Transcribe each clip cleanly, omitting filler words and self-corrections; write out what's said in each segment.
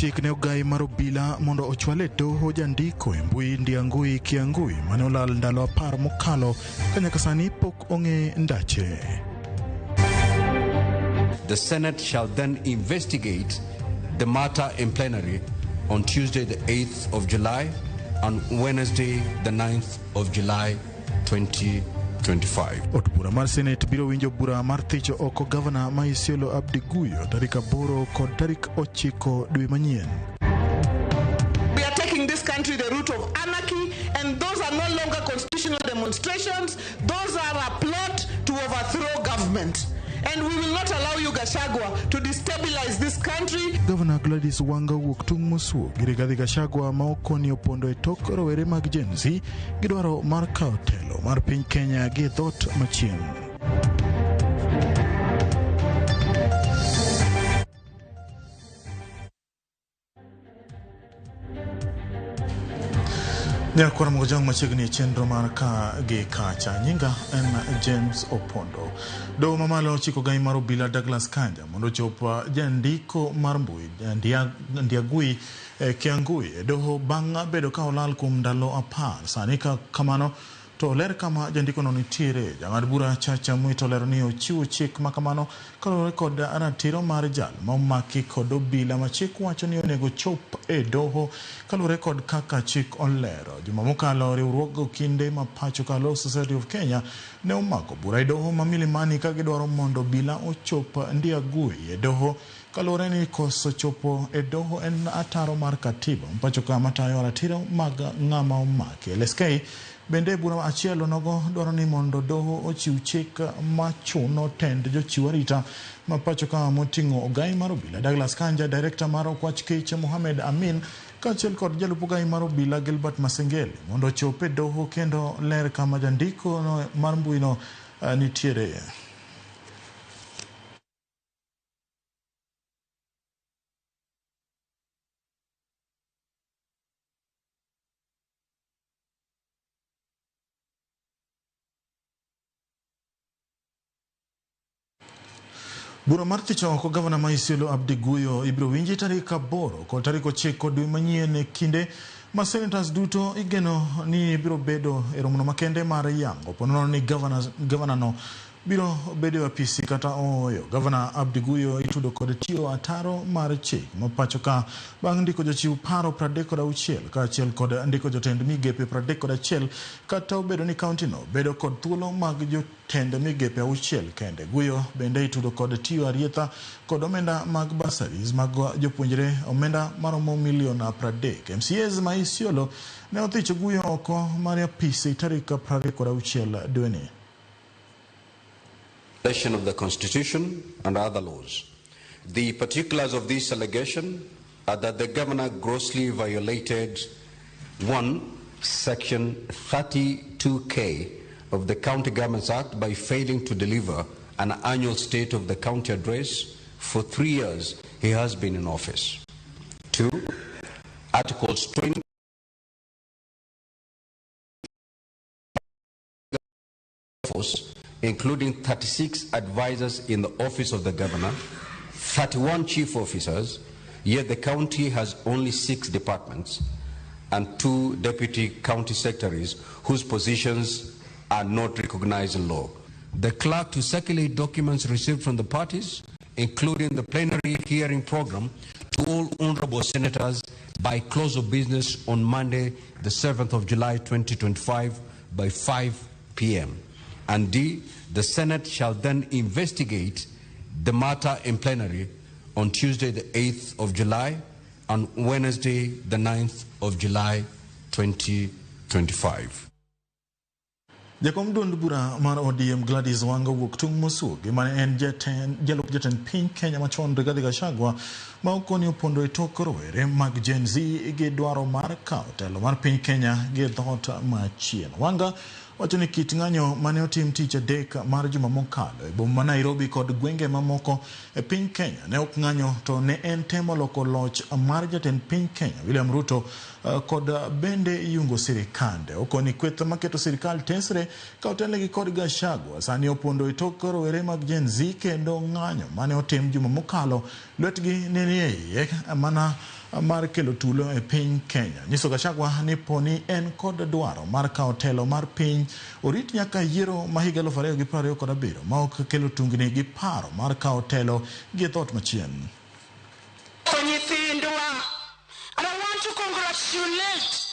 chik ne ogai mar obila mondo ochwal e doho jandiko e mbui Ndiangui Kiangui mane olal ndalo 10 mokalo ka nyaka sani pok ong'e ndache. The Senate shall then investigate the matter in plenary on Tuesday the 8th of July and Wednesday the 9th of July 2025. Od bura mar Senate biro winjo bura mar thicho oko gavana ma Isiolo Abdi Guyo tarik 8 kod tarik 9 dwe manyien. We are taking this country the route of anarchy, and those are no longer constitutional demonstrations. Those are a plot to overthrow government. And we will not allow you, Gachagua, to destabilize this country. Governor Gladys Wanga owuok tung' mosuo gi Rigathi Gachagua ma okoni opondo e tok rowere mag Gen Z gi dwaro mar kawo telo mar piny Kenya gi dhoot machien. Nyakwar Mokojong machiegni e chenro mar ka gi kacha. Nyinga en James Opondo. Doho mamalo ochiko gai mar obila Douglas Kanja mondo ochop jandiko mar mbui Ndiagui Kiangui e doho bang' bedo ka olal kuom ndalo 10. Sani ka kamano to oler kama jandikono nitiere. Jang'ad bura Chacha Mwita olero ni ochiwo chik ma kamano kaluwore kod ratiro mar jal ma omaki kod obila ma chik wacho ni onego chop e doho kaluwore kod kaka chik olero. Juma mokalo riwruog okinde ma pacho ka Law Society of Kenya ne omako bura e doho ma Milimani ka gidwaro mondo obila ochop Ndiagui e doho kaluwore ni koso chopo e doho en ataro mar katiba ma pacho ka matayo ratiro mag ng'ama omaki. LSK bende bura achiel onogo dwaro ni mondo doho ochiw chik machuno tend jochiw arita ma pacho ka moting'o ogai mar obila Douglas Kanja, director mar Okwach Kich Mohamed Amin kaachiel kod jalup ogai mar obila Gilbert Masengeli mondo ochop e doho kendo ler kama jandiko mar mbuino nitiere. Bura mar thicho oko gavana ma Isiolo Abdi Guyo ibiro winji tarik 8 kod tarik 9 dwe manyien e kinde ma senators duto igeno ni biro bedo e romono makende mar yango ponono ni gavana no biro bedo e apisi kata ooyo. Gavana Abdi Guyo itudo kod tiyo ataro mar chik ma pacho ka bang' ndiko jochiw paro 36 kaachiel kod ndiko jotend migepe 31 kata obedo ni kaunti no bedo kod thuolo mag jotend migepe 6 kende. Guyo bende itudo kod tiyo arietha kod omenda mag bursaries mag jopuonjre omenda maromo milion 30. MCAs ma Isiolo ne othicho Guyo oko mar apisi tarik 26 dweni. Of the Constitution and other laws. The particulars of this allegation are that the governor grossly violated 1, Section 32K of the County Governments Act by failing to deliver an annual State of the County address for 3 years he has been in office. 2, Articles 20 force, including 36 advisors in the office of the governor, 31 chief officers, yet the county has only 6 departments and 2 deputy county secretaries whose positions are not recognized in law. The clerk to circulate documents received from the parties, including the plenary hearing program, to all honorable senators by close of business on Monday, the 7th of July, 2025, by 5 p.m. And D, the Senate shall then investigate the matter in plenary on Tuesday, the 8th of July, and Wednesday, the 9th of July, 2025. Jakom duond bura mar ODM Gladys Wanga owuok tung' mosuo gi mane en jalup jatend piny Kenya machon Rigathi Gachagua ma okoni opondo e tok rowere mag Gen Z gi dwaro mar kawo telo mar piny Kenya gi dhoot machien. Wanga wacho ni kit ng'anyo mane otim tich adek mar juma mokalo e boma ma Nairobi kod gwenge mamoko e piny Kenya ne ok ng'anyo to ne en temo loko loch mar jatend piny Kenya William Ruto kod bende yungo sirikande. Okoni kweth maketo sirikal tesre ka otelnegi kod Gachagua sani opondo e tok rowere mag Gen Z kendo ng'anyo mane otim juma mokalo lwetgi ne ni e iye mana mar kelo tulo e piny Kenya. Nyiso Gachagua ni poni en kod dwaro mar kawo telo mar piny orit nyaka yiero ma higa 2027 ma ok kelo tungni gi paro mar kawo telo gi dhoot machien. And I want to congratulate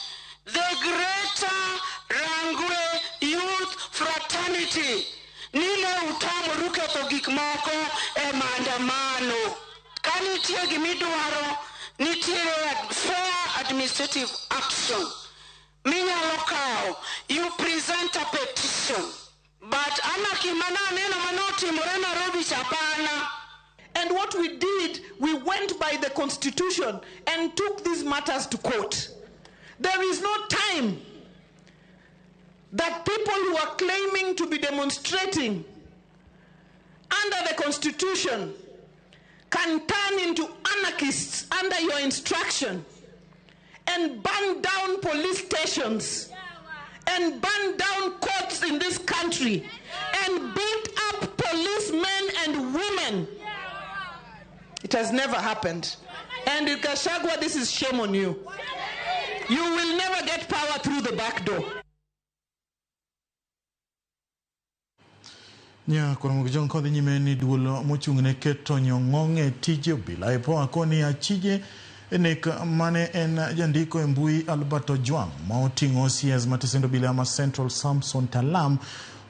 the Greater Rangwe Youth Fraternity. Nile utamoru ketho gik moko e maandamano. Ka nitie gimidwaro, nitiere fair administrative action. Minyalo kawo, you present a petition. But anarchy mana aneno manotimore Nairobi cha hapana. And what we did, we went by the Constitution and took these matters to court. There is no time that people who are claiming to be demonstrating under the Constitution can turn into anarchists under your instruction and burn down police stations and burn down courts in this country and beat up policemen and women. It has never happened. And in Gachagua, this is shame on you. You will never get power through the back door. Nya koro jong kodhi nyime ni duol mochung' ne keto nyong'ong' e tije obila IPOA koni achije nek mane en jandiko e mbui Albert Ojwang ma oting'o OCS matesend obila ma Central Samson Talam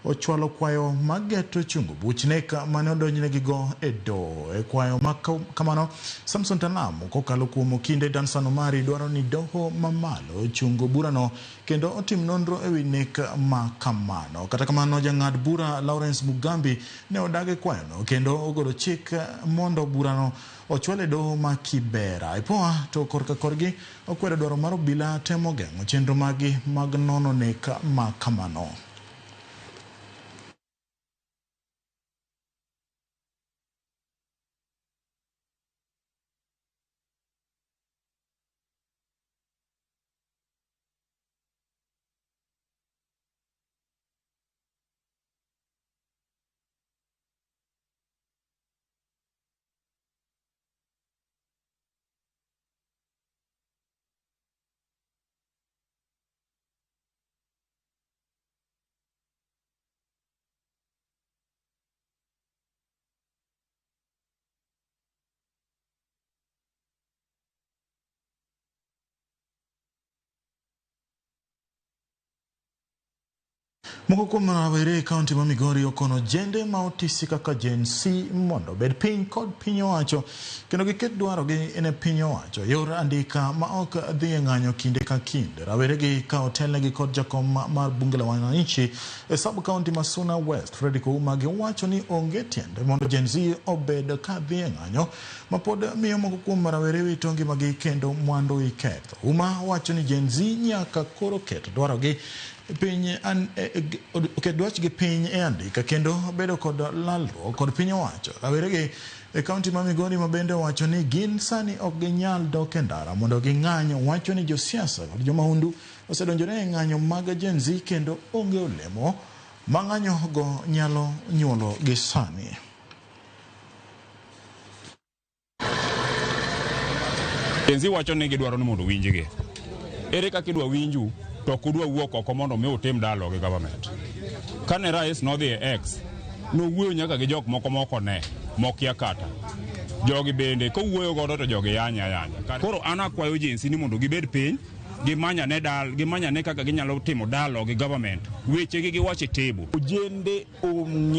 ochwalo kwayo mageto chungo buch nek mane odonjnegigo e doho. E kwayo ma kamano, Samson Talam kokalo kuom okinde Dansan Omari dwaro ni doho mamalo ochungo burano kendo otim nonro ewi nek ma kamano. Kata kamano, jang'ad bura Lawrence Mugambi ne odagi kwayono kendo ogolo chik mondo burano ochwal e doho ma Kibera. IPOA to korka korgi okwedo dwaro mar obila temo geng'o chenro maggi mag nono nek ma kamano. Moko kuom rawere e kaunti ma Migori okono jende ma otisi kaka Gen Z mondo obed piny kod piny owacho kendo giket dwarogi ne piny owacho yor andika ma ok dhi e ng'anyo kinde ka kinde. Raweregi ka otelnegi kod jakom mar bunge la wananchi e sub county ma Suna West Fredrick Ouma giwacho ni onge tiende mondo Gen Z obed ka dhi e ng'anyo ma pod miyo moko kuom rawere wito ngimagi kendo mwandu iketho. Ouma wacho ni Gen Z nyaka koro ket dwarogi piny oket dwachgi piny e andika kendo bedo kod lalruok kod piny owacho. Raweregi e kaunti ma Migori ma bende owacho ni gin sani ok ginyal dok e ndara mondo ging'any wacho ni josiasa kod jomahundu osedonjore e ng'anyo mag Gen Z kendo onge olemo ma ng'anyo go nyalo nyuolo gi sani. Gen Z wacho ni gidwaro ni mondo winjgi. Ere kaka idwa winju to ok udwa wuok oko mondo mi utim dialogue gi government. Kane rais nodhi e X, nowuoyo nyaka gi jok moko moko ne, mokia kata. Jogi bende kowuoyo godo to jogi yanye ayanya. Koro an akwayo Gen Z ni mondo gibed piny, gimanyane kaka ginyalo timo dialogue gi government. Wechegi giwach e table. Ojende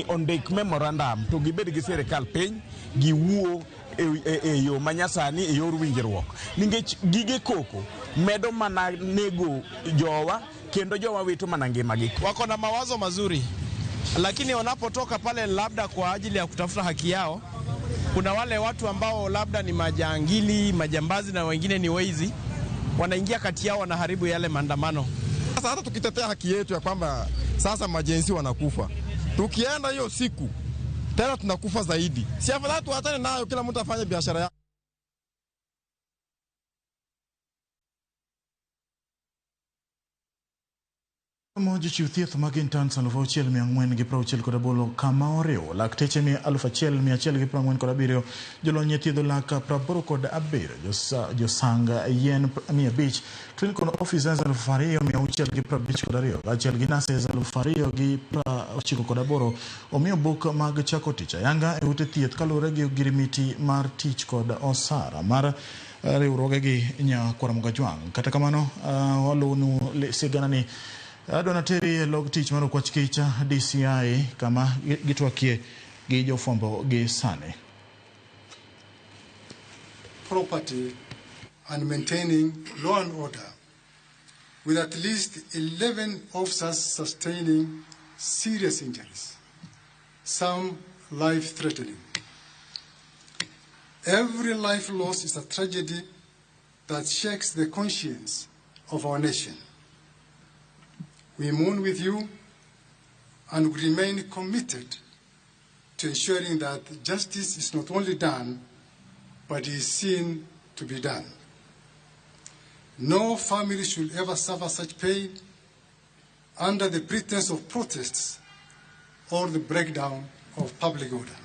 ondik memorandum to gibed gi sirikal piny, giwuo e yo manyasani e yor winjruok. Nikech gige koko medo mana nego jowa kendo jowa wito mana ngimagi. Wako na mawazo mazuri, lakini wanapotoka pale labda kwa ajili ya kutafuta haki yao, kuna wale watu ambao labda ni majangili, majambazi na wengine ni wezi, wanaingia kati yao wanaharibu yale maandamano. Sasa hata tukitetea haki yetu ya kwamba sasa majenzi wanakufa, tukienda hiyo siku tena tunakufa zaidi. Si afadhali tuachane nayo, kila mtu afanye biashara yake. Jochiw thieth mag interns 6,468 kama oriwo lakteche 1,147, jolony e thiedho lak 87, josang yien 500, clinical officers 2,652 kaachiel gi nurses 2,098 omiyo buk mag chako tich ayanga e ute thieth kaluwore gi ogirimiti mar tich kod osara mar riwruogegi Nyakwar Mogajwang'. Kata kamano, waluwonu siganani. Adwa nateri e log tich mar Okwach Kich DCI kama gitwakie gi jofwambo gi sani. Property and maintaining law and order, with at least 11 officers sustaining serious injuries, some life-threatening. Every life lost is a tragedy that shakes the conscience of our nation. We mourn with you and we remain committed to ensuring that justice is not only done, but is seen to be done. No family should ever suffer such pain under the pretense of protests or the breakdown of public order.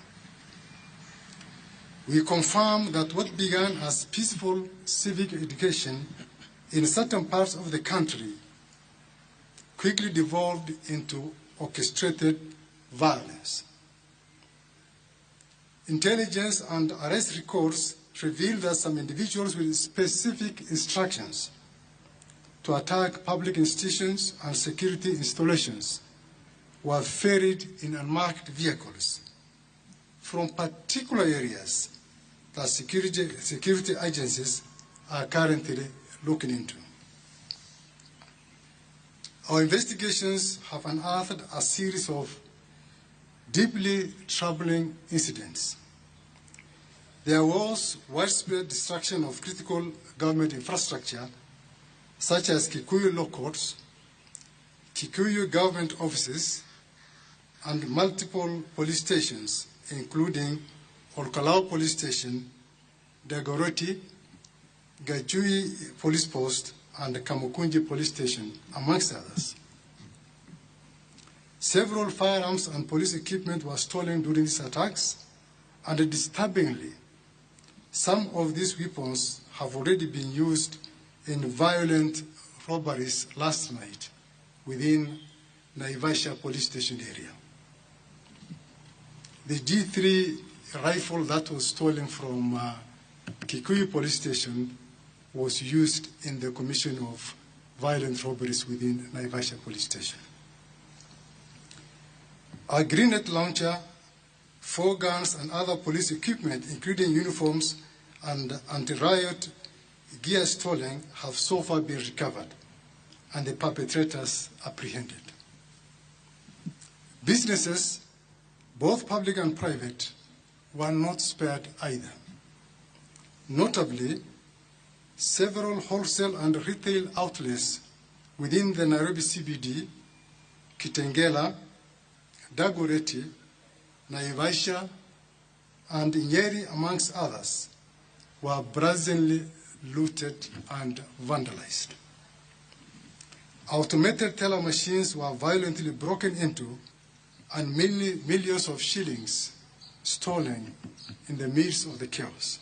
We confirm that what began as peaceful civic education in certain parts of the country quickly devolved into orchestrated violence. Intelligence and arrest records reveal that some individuals with specific instructions to attack public institutions and security installations were ferried in unmarked vehicles from particular areas that security agencies are currently looking into. Our investigations have unearthed a series of deeply troubling incidents. There was widespread destruction of critical government infrastructure, such as Kikuyu law courts, Kikuyu government offices, and multiple police stations, including Olkalou Police Station, Dagoretti, Gachui Police Post, and Kamukunji Police Station, amongst others. Several firearms and police equipment were stolen during these attacks, and disturbingly, some of these weapons have already been used in violent robberies last night within Naivasha Police Station area. The G3 rifle that was stolen from Kikuyu Police Station was used in the commission of violent robberies within Naivasha Police Station. A grenade launcher, 4 guns and other police equipment, including uniforms and anti-riot gear stolen, have so far been recovered and the perpetrators apprehended. Businesses, both public and private, were not spared either. Notably, several wholesale and retail outlets within the Nairobi CBD, Kitengela, Dagoretti, Naivasha, and Nyeri, amongst others, were brazenly looted and vandalized. Automated teller machines were violently broken into and many millions of shillings stolen in the midst of the chaos.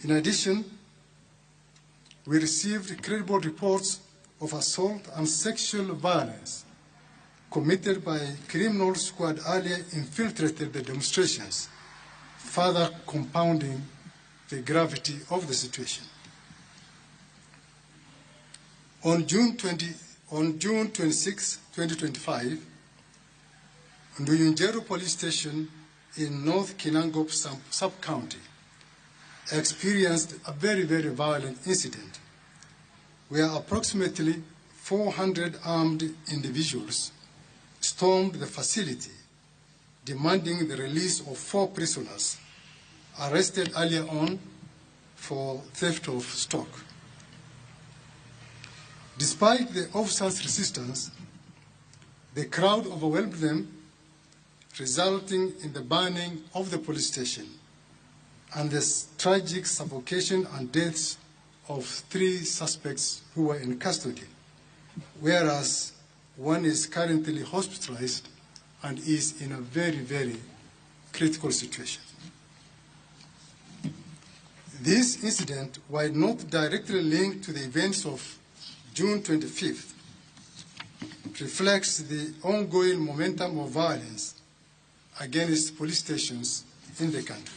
In addition, we received credible reports of assault and sexual violence committed by criminals who had earlier infiltrated the demonstrations, further compounding the gravity of the situation. On June 26, 2025, Nduyunjeru Police Station in North Kinangop sub-county experienced a very, very violent incident where approximately 400 armed individuals stormed the facility, demanding the release of 4 prisoners arrested earlier on for theft of stock. Despite the officers' resistance, the crowd overwhelmed them, resulting in the burning of the police station and the tragic suffocation and deaths of 3 suspects who were in custody, whereas One is currently hospitalized and is in a very, very critical situation. This incident, while not directly linked to the events of June 25th, reflects the ongoing momentum of violence against police stations in the country,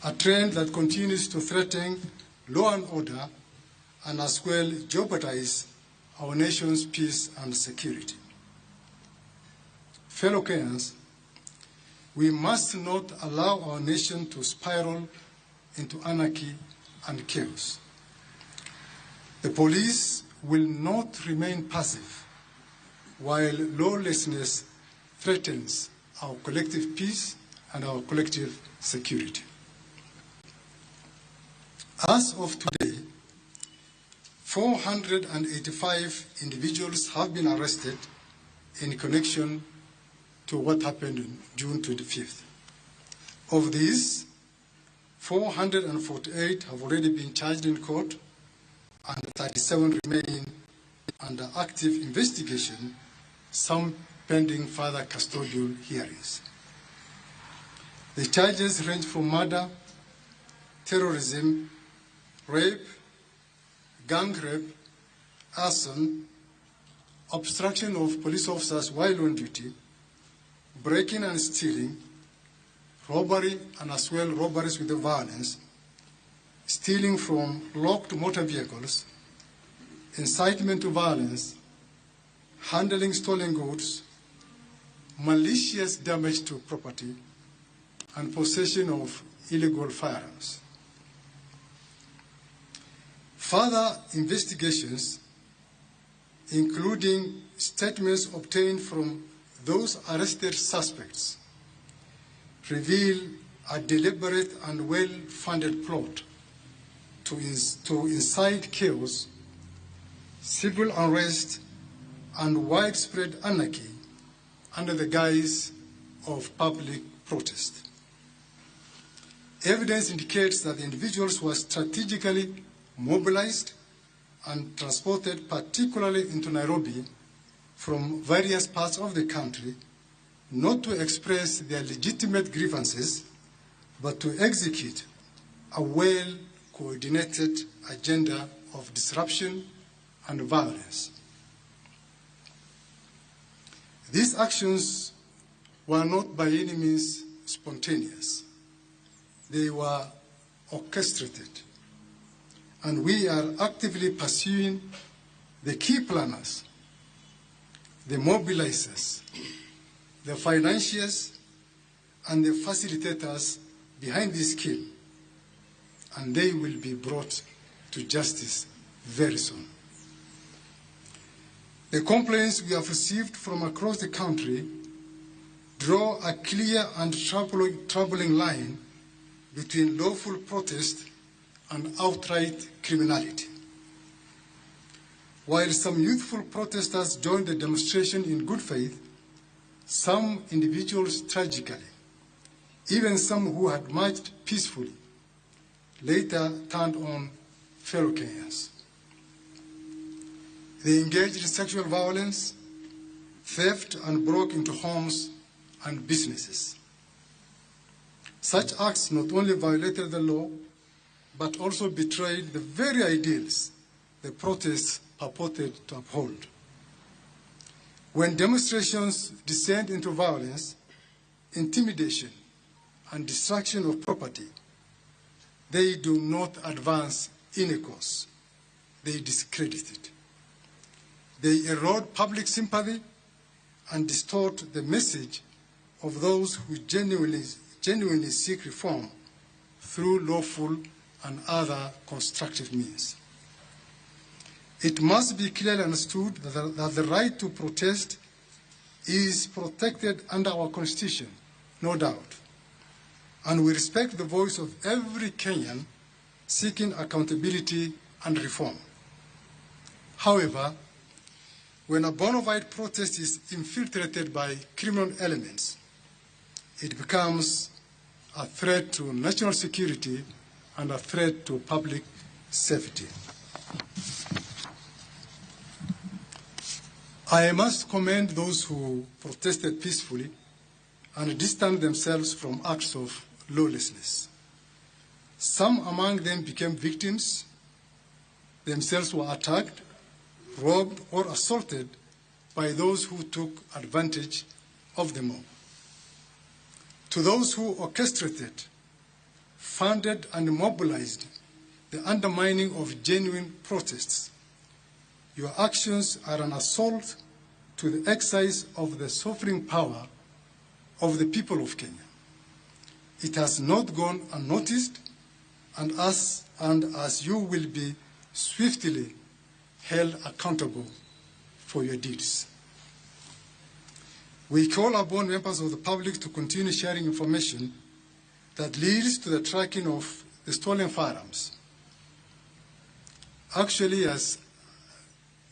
a trend that continues to threaten law and order and as well jeopardize our nation's peace and security. Fellow Kenyans, we must not allow our nation to spiral into anarchy and chaos. The police will not remain passive while lawlessness threatens our collective peace and our collective security. As of today, 485 individuals have been arrested in connection to what happened on June 25th. Of these, 448 have already been charged in court and 37 remain under active investigation, some pending further custodial hearings. The charges range from murder, terrorism, rape, gang rape, arson, obstruction of police officers while on duty, breaking and stealing, robbery and as well robberies with violence, stealing from locked motor vehicles, incitement to violence, handling stolen goods, malicious damage to property, and possession of illegal firearms. Further investigations, including statements obtained from those arrested suspects, reveal a deliberate and well-funded plot to incite chaos, civil unrest, and widespread anarchy under the guise of public protest. Evidence indicates that the individuals were strategically mobilized and transported, particularly into Nairobi, from various parts of the country, not to express their legitimate grievances, but to execute a well-coordinated agenda of disruption and violence. These actions were not by any means spontaneous. They were orchestrated, and we are actively pursuing the key planners, the mobilizers, the financiers, and the facilitators behind this scheme, and they will be brought to justice very soon. The complaints we have received from across the country draw a clear and troubling line between lawful protest and outright criminality. While some youthful protesters joined the demonstration in good faith, some individuals tragically, even some who had marched peacefully, later turned on fellow Kenyans. They engaged in sexual violence, theft, and broke into homes and businesses. Such acts not only violated the law, but also betrayed the very ideals the protests purported to uphold. When demonstrations descend into violence, intimidation, and destruction of property, they do not advance any cause. They discredit it. They erode public sympathy and distort the message of those who genuinely seek reform through lawful and other constructive means. It must be clearly understood that the right to protest is protected under our Constitution, no doubt. And we respect the voice of every Kenyan seeking accountability and reform. However, when a bona fide protest is infiltrated by criminal elements, it becomes a threat to national security and a threat to public safety. I must commend those who protested peacefully and distanced themselves from acts of lawlessness. Some among them became victims, themselves were attacked, robbed, or assaulted by those who took advantage of the mob. To those who orchestrated, funded, and mobilized the undermining of genuine protests, your actions are an assault to the exercise of the sovereign power of the people of Kenya. It has not gone unnoticed, and as you will be swiftly held accountable for your deeds. We call upon members of the public to continue sharing information that leads to the tracking of the stolen firearms. Actually, as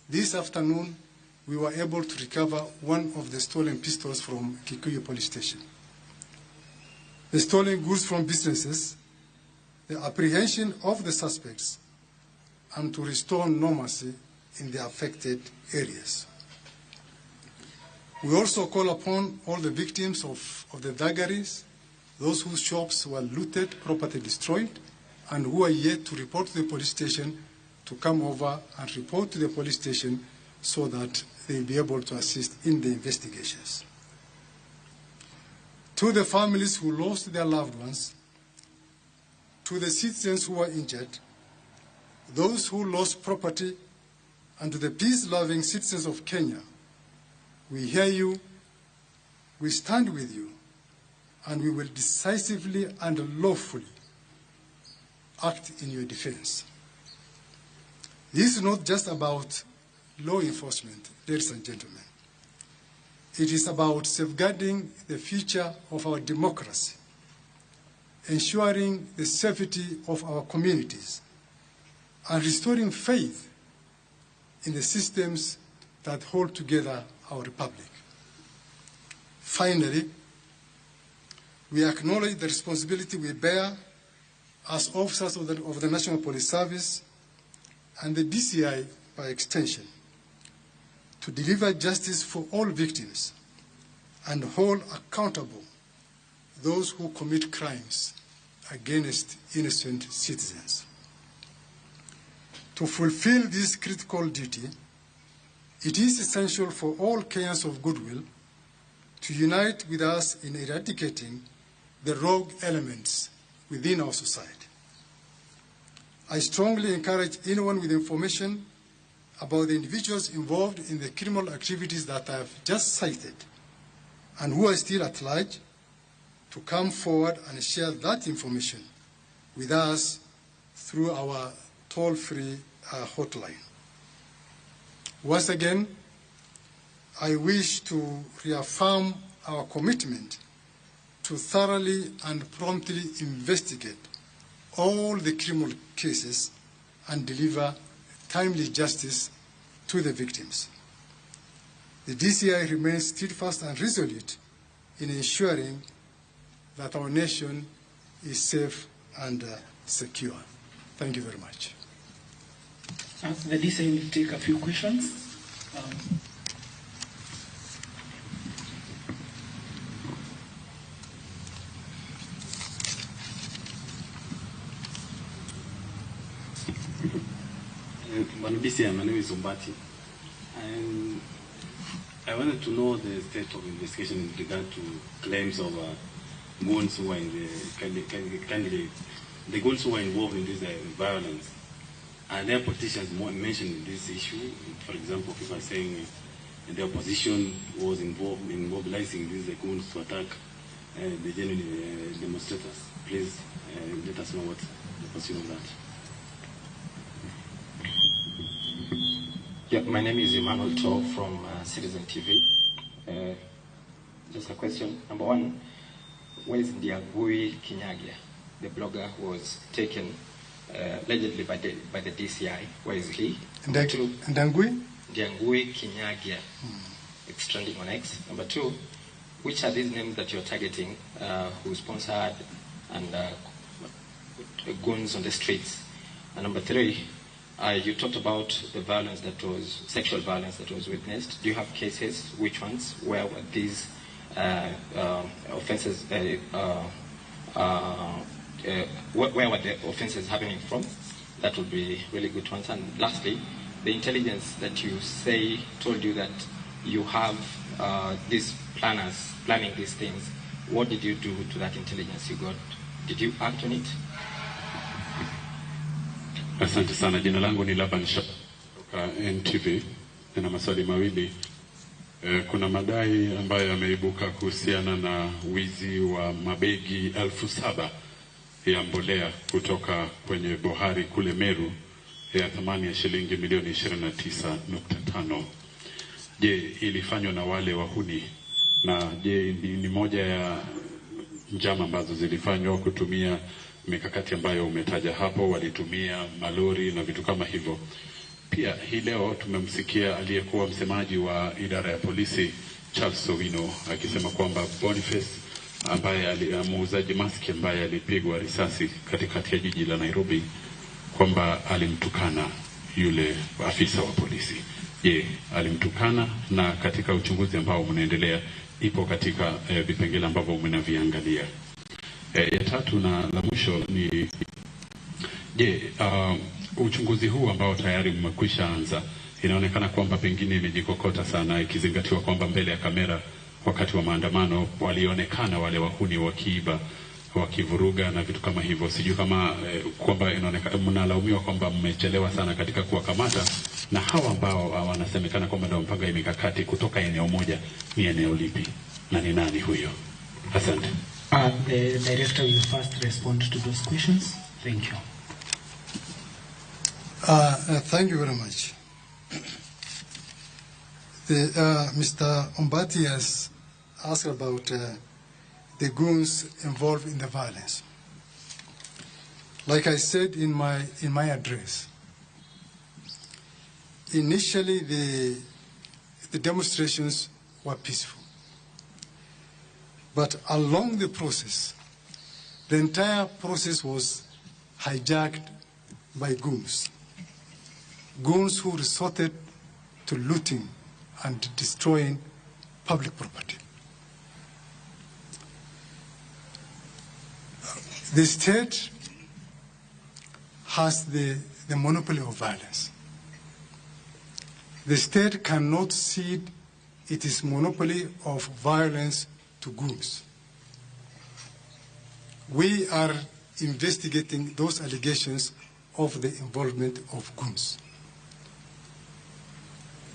this afternoon, we were able to recover one of the stolen pistols from Kikuyu Police Station. The stolen goods from businesses, the apprehension of the suspects, and to restore normalcy in the affected areas. We also call upon all the victims of the vagaries, those whose shops were looted, property destroyed, and who are yet to report to the police station, to come over and report to the police station so that they'll be able to assist in the investigations. To the families who lost their loved ones, to the citizens who were injured, those who lost property, and to the peace-loving citizens of Kenya, we hear you, we stand with you, and we will decisively and lawfully act in your defense. This is not just about law enforcement, ladies and gentlemen. It is about safeguarding the future of our democracy, ensuring the safety of our communities, and restoring faith in the systems that hold together our republic. Finally, we acknowledge the responsibility we bear as officers of the National Police Service and the DCI by extension to deliver justice for all victims and hold accountable those who commit crimes against innocent citizens. To fulfill this critical duty, it is essential for all Kenyans of goodwill to unite with us in eradicating the rogue elements within our society. I strongly encourage anyone with information about the individuals involved in the criminal activities that I have just cited and who are still at large to come forward and share that information with us through our toll-free hotline. Once again, I wish to reaffirm our commitment to thoroughly and promptly investigate all the criminal cases and deliver timely justice to the victims. The DCI remains steadfast and resolute in ensuring that our nation is safe and secure. Thank you very much. The DCI will take a few questions. DCI, my name is Ombati, and I wanted to know the state of investigation in regard to claims of goons who were in the the goons who were involved in this violence. Are there politicians more mentioned in this issue? For example, people are saying the opposition was involved in mobilizing these goons to attack the genuine demonstrators. Please let us know what the position of that. Yeah, my name is Emmanuel Tor from Citizen TV. Just a question. Number one, where is Ndiangui Kinyagia, the blogger who was taken allegedly by the DCI? Where is he? Ndiangui? Ndiangui Kinyagia. It's trending on X. Number two, which are these names that you're targeting who sponsored and goons on the streets? And number three, You talked about the violence that was, sexual violence that was witnessed. Do you have cases? Which ones? Where were these offenses, where were the offenses happening from? That would be really good to answer. And lastly, the intelligence that you say told you that you have these planners planning these things. What did you do to that intelligence you got? Did you act on it? Asante sana. Jina langu ni Laban Shah kutoka NTV. Nina maswali mawili. Kuna madai ambayo yameibuka kuhusiana na wizi wa mabegi 7,000 ya mbolea kutoka kwenye bohari kule Meru ya thamani ya shilingi milioni 29.5. Je, ilifanywa na wale wahuni? Na je, ni moja ya njama ambazo zilifanywa kutumia mikakati ambayo umetaja hapo, walitumia malori na vitu kama hivyo? Pia hii leo tumemsikia aliyekuwa msemaji wa idara ya polisi Charles Owino akisema kwamba Boniface ambaye muuzaji maski ambaye alipigwa risasi katikati ya jiji la Nairobi kwamba alimtukana yule afisa wa polisi. Je, alimtukana? Na katika uchunguzi ambao mnaendelea ipo katika vipengele ambavyo mnaviangalia. Ya tatu na la mwisho ni je, uchunguzi huu ambao tayari mmekwisha anza, inaonekana kwamba pengine imejikokota sana, ikizingatiwa kwamba mbele ya kamera wakati wa maandamano walionekana wale wahuni wakiiba, wakivuruga na vitu kama hivyo. Sijui kama kwamba inaonekana mnalaumiwa kwamba mmechelewa sana katika kuwakamata, na hawa ambao wanasemekana kwamba ndio mpanga mikakati kutoka eneo moja, ni eneo lipi na ni nani huyo? Asante. The director will first respond to those questions. Thank you. Thank you very much. Mr. Ombati has asked about the goons involved in the violence. Like I said in my address, initially the demonstrations were peaceful. But along the process, the entire process was hijacked by goons. Goons who resorted to looting and destroying public property. The state has the monopoly of violence. The state cannot cede its monopoly of violence to goons. We are investigating those allegations of the involvement of goons.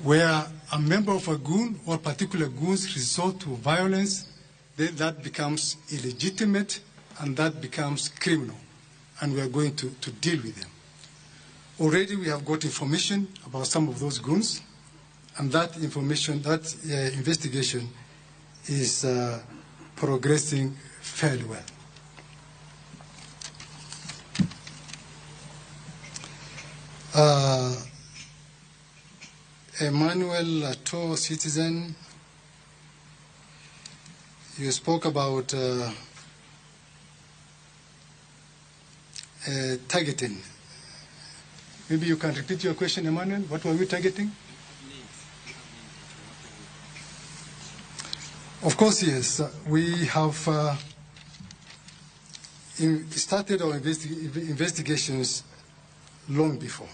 Where a member of a goon or particular goons resort to violence, then that becomes illegitimate and that becomes criminal, and we are going to deal with them. Already we have got information about some of those goons, and that information, that investigation is progressing fairly well. Emmanuel Ato, citizen, you spoke about targeting. Maybe you can repeat your question, Emmanuel. What were we targeting? Of course, yes. We have started our investigations long before.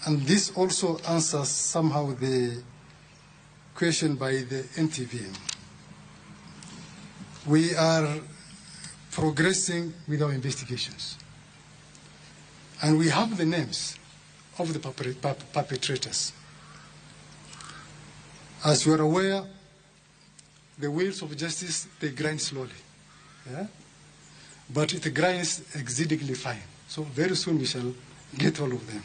And this also answers somehow the question by the NTV. We are progressing with our investigations. And we have the names of the perpetrators. As you are aware, the wheels of justice, they grind slowly. Yeah? But it grinds exceedingly fine. So very soon we shall get all of them.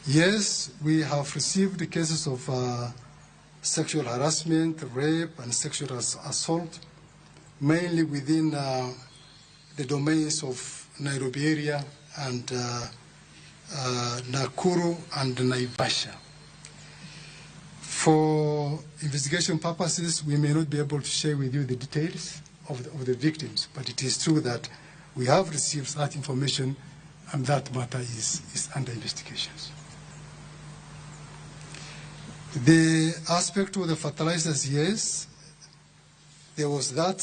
Yes, we have received cases of sexual harassment, rape, and sexual assault, mainly within the domains of Nairobi area and Nakuru and Naivasha. For investigation purposes, we may not be able to share with you the details of the victims. But it is true that we have received that information and that matter is under investigations. The aspect of the fertilizers, yes, there was that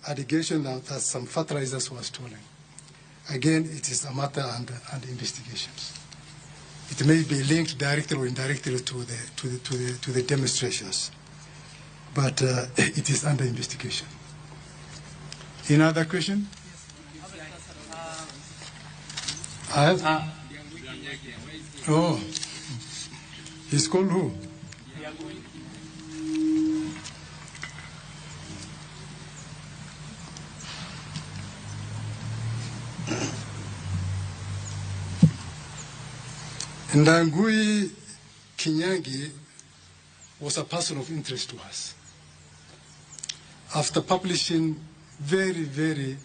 allegation that some fertilizers were stolen. Again, it is a matter under investigations. It may be linked directly or indirectly to the demonstrations, but it is under investigation. Any other question? I have. Oh, he's called who? Ndiangui Kinyangi was a person of interest to us. After publishing very, very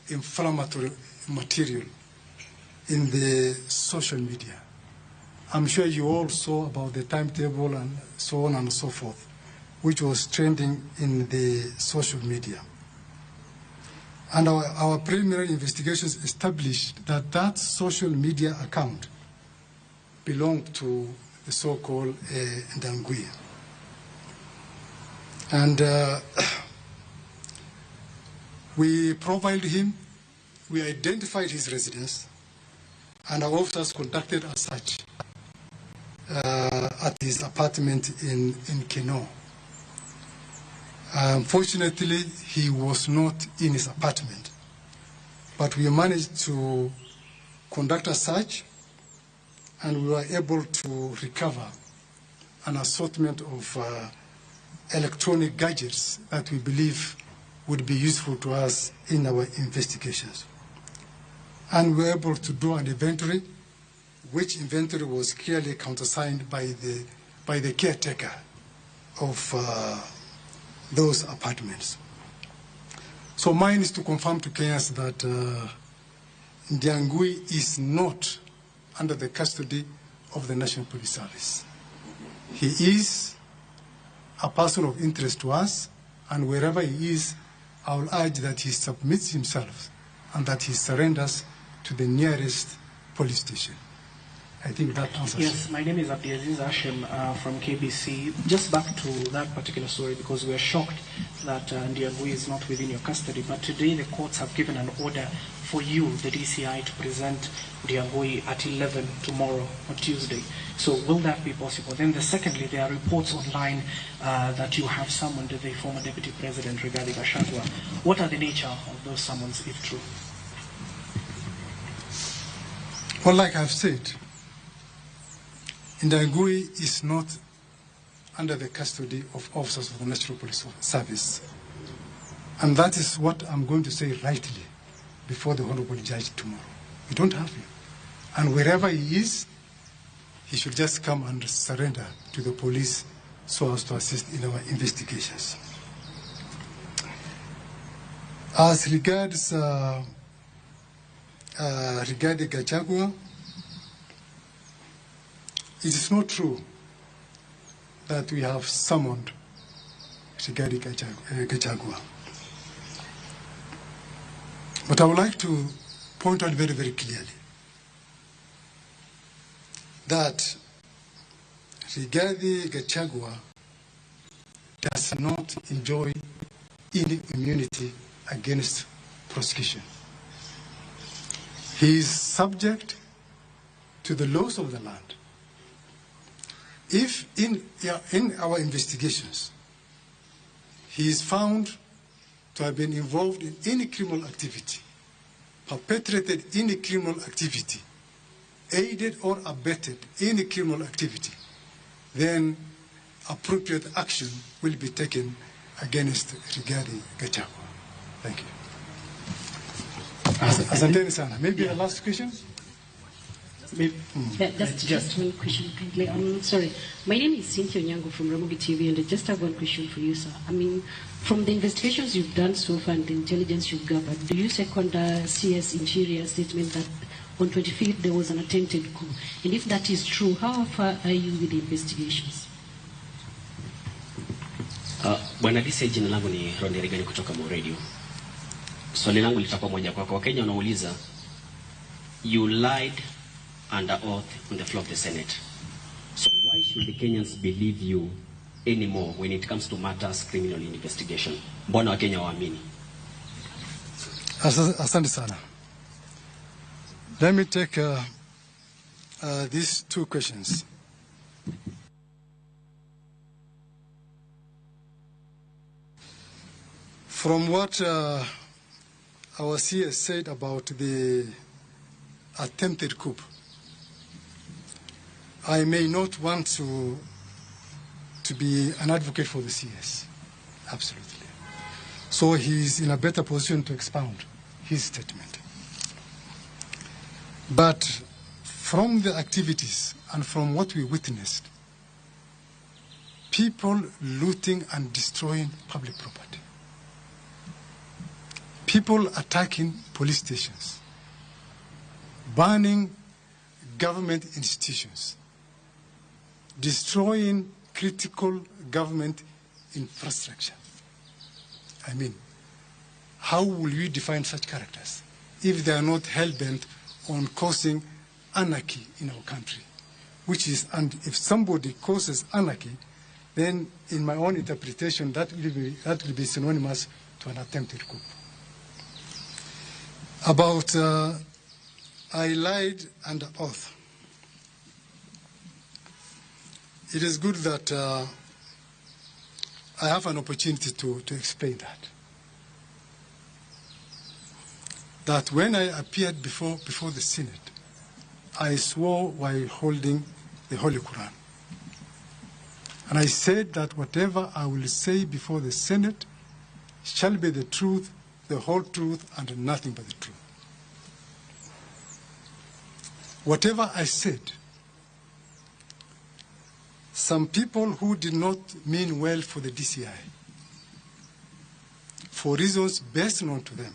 inflammatory material in the social media, I'm sure you all saw about the timetable and so on and so forth, which was trending in the social media. And our preliminary investigations established that that social media account belonged to the so-called Ndiangui. And we profiled him, we identified his residence, and our officers conducted a search at his apartment in Kinoo. Unfortunately, he was not in his apartment, but we managed to conduct a search and we were able to recover an assortment of electronic gadgets that we believe would be useful to us in our investigations. And we were able to do an inventory, which inventory was clearly countersigned by the caretaker of those apartments. So mine is to confirm to Kenyans that Ndiangui is not under the custody of the National Police Service. He is a person of interest to us, and wherever he is, I will urge that he submits himself and that he surrenders to the nearest police station. I think that answers. Yes, my name is Abdiaziz Hashem from KBC. Just back to that particular story, because we are shocked that Ndiangui is not within your custody. But today the courts have given an order for you, the DCI, to present Ndiangui at 11 tomorrow on Tuesday. So will that be possible? Then secondly, there are reports online that you have summoned the former Deputy President Rigathi Gachagua. What are the nature of those summons, if true? Well, like I've said, Ndiangui is not under the custody of officers of the National Police Service. And that is what I'm going to say rightly before the Honorable Judge tomorrow. We don't have him. And wherever he is, he should just come and surrender to the police so as to assist in our investigations. As regards Rigathi Gachagua, it is not true that we have summoned Rigathi Gachagua. But I would like to point out very, very clearly that Rigathi Gachagua does not enjoy any immunity against prosecution. He is subject to the laws of the land. If in our investigations he is found to have been involved in any criminal activity, perpetrated any criminal activity, aided or abetted any criminal activity, then appropriate action will be taken against Rigathi Gachagua. Thank you. Asanteni sana. Maybe a last question? Yeah, just one question, kindly. I'm sorry. My name is Cynthia Onyango from Ramogi TV, and I just have one question for you, sir. I mean, from the investigations you've done so far and the intelligence you've gathered, do you second CS Interior statement that on 25th there was an attempted coup? And if that is true, how far are you with the investigations? Bwana DCI, jina langu ni Ronny Reagan kutoka Mo Radio. Swali langu litakuwa moja kwako. Wakenya wanauliza, you lied under oath on the floor of the Senate. So why should the Kenyans believe you anymore when it comes to matters criminal investigation? Mbona Wakenya waamini? Asante sana. Let me take these two questions. From what our CS said about the attempted coup, I may not want to be an advocate for the CS, absolutely. So he's in a better position to expound his statement. But from the activities and from what we witnessed, people looting and destroying public property, people attacking police stations, burning government institutions, destroying critical government infrastructure. I mean, how will we define such characters if they are not hell-bent on causing anarchy in our country? Which is, and if somebody causes anarchy, then in my own interpretation, that will be synonymous to an attempted coup. About I lied under oath. It is good that I have an opportunity to explain that. That when I appeared before the Senate, I swore while holding the Holy Quran. And I said that whatever I will say before the Senate shall be the truth, the whole truth, and nothing but the truth. Whatever I said, some people who did not mean well for the DCI, for reasons best known to them,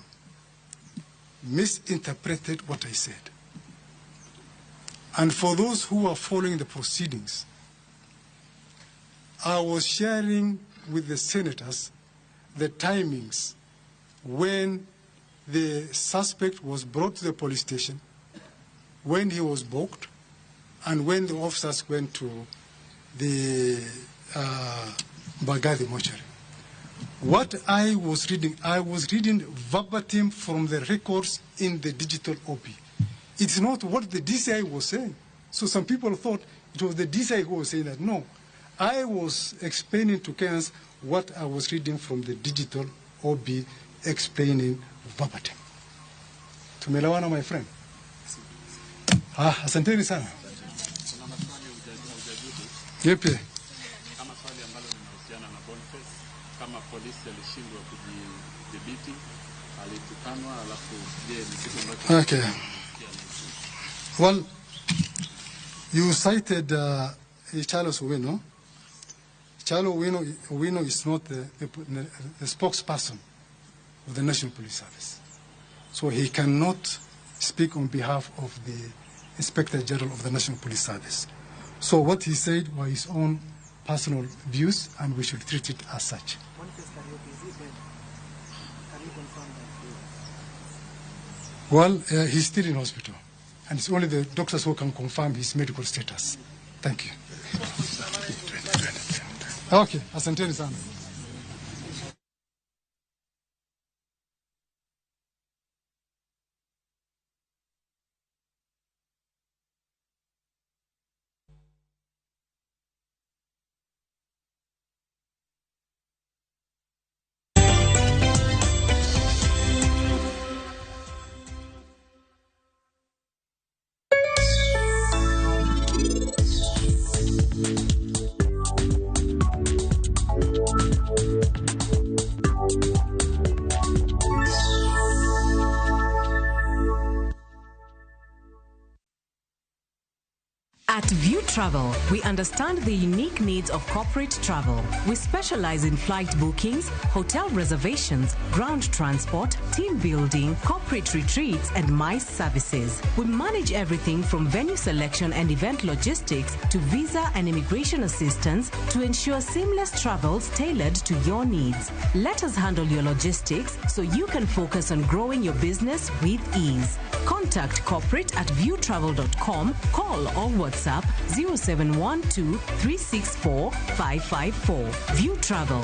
misinterpreted what I said. And for those who are following the proceedings, I was sharing with the senators the timings when the suspect was brought to the police station, when he was booked, and when the officers went to the Mbagathi mortuary. What I was reading verbatim from the records in the digital OB. It's not what the DCI was saying. So some people thought it was the DCI who was saying that. No, I was explaining to Kenyans what I was reading from the digital OB, explaining verbatim. Tumeelewana, my friend? Ah, asanteni sana. Yepi? Kama swali ambalo linahusiana na Boniface, kama polisi alishindwa kujidhibiti, alitukanwa, alafu je, ni kitu ambacho Okay. Well, you cited Charles Owino. Charles Owino is not the spokesperson of the National Police Service. So he cannot speak on behalf of the Inspector General of the National Police Service. So what he said were his own personal views, and we should treat it as such. Boniface Kariuki, is he dead? Can you confirm that? Well, he's still in hospital, and it's only the doctors who can confirm his medical status. Thank you. Okay, asanteni sana. At View Travel, we understand the unique needs of corporate travel. We specialize in flight bookings, hotel reservations, ground transport, team building, corporate retreats, and MICE services. We manage everything from venue selection and event logistics to visa and immigration assistance to ensure seamless travels tailored to your needs. Let us handle your logistics so you can focus on growing your business with ease. Contact corporate at viewtravel.com, call or WhatsApp 0712 364 554. View Travel.